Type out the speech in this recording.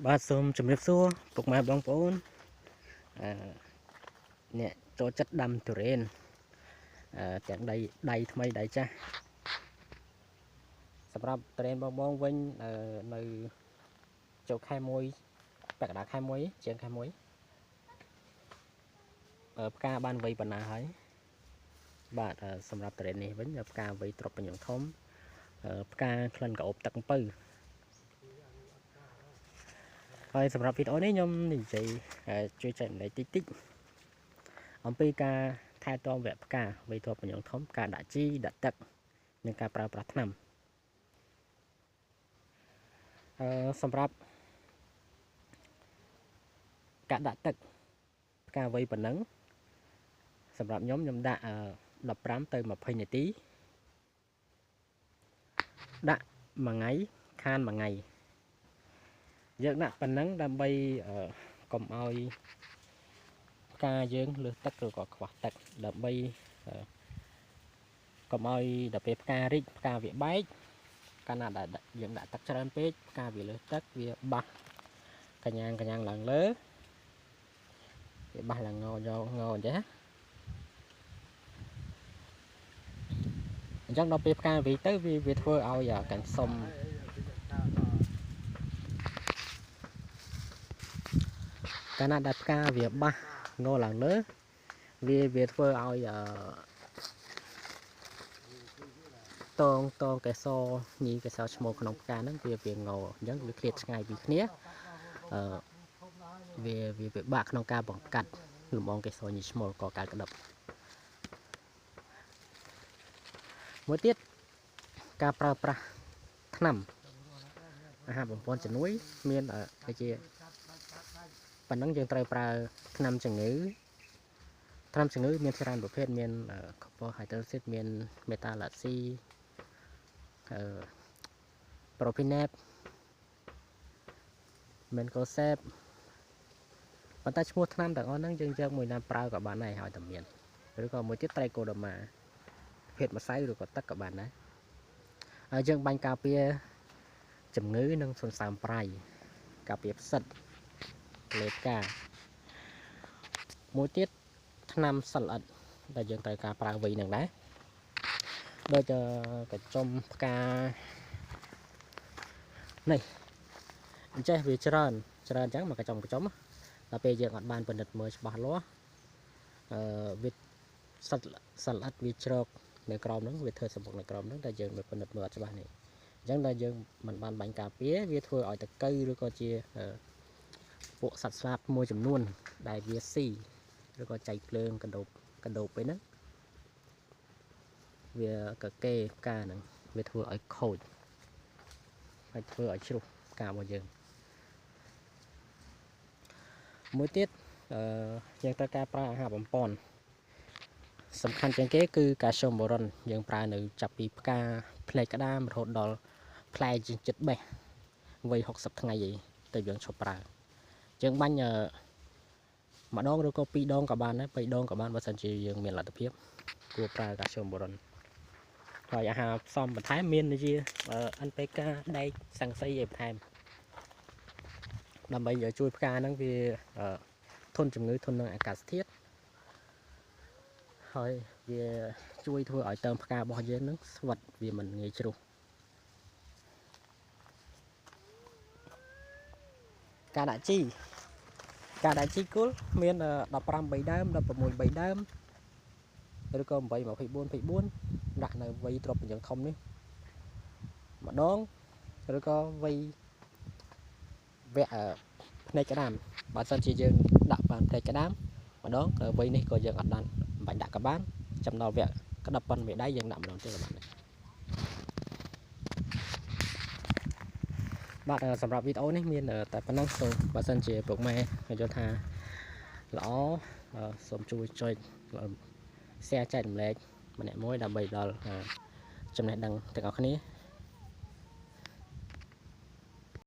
បាទសូមជម្រាបសួរពុកម៉ែបងប្អូនអឺអ្នកចូលចិត្តដាំទុរេនទាំងដៃថ្មីដៃចាស់សម្រាប់ទុរេនបងបងវិញនៅចូលខែ1ពាក់កណ្ដាលខែ1ជាងខែ1ផ្កាបានវ័យប៉ុណ្ណាហើយបាទសម្រាប់ទុរេននេះវិញផ្កាវ័យទ្របបញ្ញងធំផ្កាក្លិនក្រអូបទឹកអំពៅហើយសម្រាប់វីដេអូនេះខ្ញុំនិយាយជួយចែកម្លែកតិចតិចអំពីការថែទាំវគ្គផ្កាវ័យទ្របបញ្ញងធំការដាក់ជីដាក់ទឹកនិងការប្រើប្រាស់ថ្នាំសម្រាប់ការដាក់ទឹកផ្កាវ័យប៉ុណ្ណឹងសម្រាប់ខ្ញុំដាក់15ទៅ20នាទីដាក់មួយថ្ងៃខានមួយថ្ងៃយើងដាក់ប៉ុណ្ណឹងដើម្បីកុំឲ្យផ្កាយើងលើសទឹកឬក៏ខ្វះទឹកដើម្បីកុំឲ្យដល់ពេលផ្ការីកផ្កាវាបែកកាលណាដែលយើងដាក់ទឹកច្រើនពេកផ្កាវាលើសទឹកវាបាសកញ្ញាងកញ្ញាងឡើងលើវាបាសឡើងងយកងអញ្ចឹងអញ្ចឹងដល់ពេលផ្កាវាទៅវាធ្វើឲ្យកញ្សុំកាលណាដែលផ្កាវាបាសងឡើងលើវាធ្វើឲ្យតងកេសរញីកេសរឈ្មោលក្នុងផ្កាហ្នឹងវាងអញ្ចឹងវាឃ្លាតឆ្ងាយពីគ្នាវាពិបាកក្នុងការបង្កាត់លំអងកេសរញីឈ្មោលក៏កើតក្តឹបមួយទៀតការប្រើប្រាស់ថ្នាំអាហារបំពន់ជំនួយមានដូចជាប៉ុណ្ណឹងយើងត្រូវប្រើថ្នាំជំងឺថ្នាំជំងឺមានច្រើនប្រភេទមាន copper hydroxide មាន metalaxy propinep mancozeb ប៉ុន្តែឈ្មោះថ្នាំទាំងអស់ហ្នឹងយើងយកមួយណាប្រើក៏បានដែរឲ្យតែមានឬក៏មួយទៀត trichoderma ប្រភេទម្សៅឬក៏ទឹកក៏បានដែរហើយយើងបាញ់ការពារជំងឺនិងសន្សើមប្រៃការពារផ្សិតលេផ្កាមួយទៀតថ្នាំសិលល្អិតដែលយើងត្រូវការប្រើវិញនឹងដែរដូចកញ្ចុំផ្កានេះអញ្ចេះវាច្រើនច្រើនអញ្ចឹងមកកញ្ចុំដល់ពេលយើងអត់បានពិនិត្យមើលច្បាស់លាស់វាសិលល្អិតវាជ្រកនៅក្រោមហ្នឹងវាធ្វើសម្បុកនៅក្រោមហ្នឹងតែយើងមិនពិនិត្យមើលអត់ច្បាស់នេះអញ្ចឹងដល់យើងមិនបានបាញ់ការពារវាធ្វើឲ្យតកៅឬក៏ជាពួកសត្វស្លាបមួយចំនួនដែលវាស៊ីឬក៏ចៃភ្លើងកណ្ដូបពេលហ្នឹងវាកកេផ្កាហ្នឹងវាធ្វើឲ្យខូចហើយធ្វើឲ្យជ្រុះផ្ការបស់យើងមួយទៀតយើងត្រូវការប្រើអាហារបំពន់សំខាន់ជាងគេគឺកាល់ស្យូមបូរ៉ុនយើងប្រើនៅចាប់ពីផ្កាផ្នែកក្តាមរហូតដល់ផ្លែជាងចិត្តបេះវ័យ60ថ្ងៃឯងទៅយើងឈប់ប្រើយើងបាញ់ម្ដងឬក៏ពីរដងក៏បានដែរ3ដងក៏បានបើសិនជាយើងមានលទ្ធភាពគួរប្រើកាល់ស្យូមបូរ៉ុនហើយអាហារផ្សំបន្ថែមមានដូចជា NPK ដែកសង្កសីឯបន្ថែមដើម្បីឲ្យជួយផ្កាហ្នឹងវាធន់ជំងឺធន់នឹងអាកាសធាតុហើយវាជួយធ្វើឲ្យតើមផ្ការបស់យើងហ្នឹងស្វិតវាមិនងាយជ្រុះការដាក់ជីការដាក់ជីគល់មាន15 3ដើម16 3ដើមឬក៏8 24 24ដាក់នៅវ័យទ្របបញ្ញងធំនេះម្ដងឬក៏វ័យវគ្គភ្នែកក្តាមបើសិនជាយើងដាក់បានភ្នែកក្តាមម្ដងវ័យនេះក៏យើងអត់បានមិនបាច់ដាក់ក៏បានចាំដល់វគ្គក្តាប់ប៉ុនមេដៃយើងដាក់ម្ដងទៀតក៏បានដែរបាទសម្រាប់វីដេអូនេះមានតែប៉ុណ្ណឹងសូមបើសិនជាពុកម៉ែយល់ថាល្អសូមជួយចុច share ចែករំលែកម្នាក់មួយដើម្បីដល់ចំណេះដឹងទាំងអស់គ្នា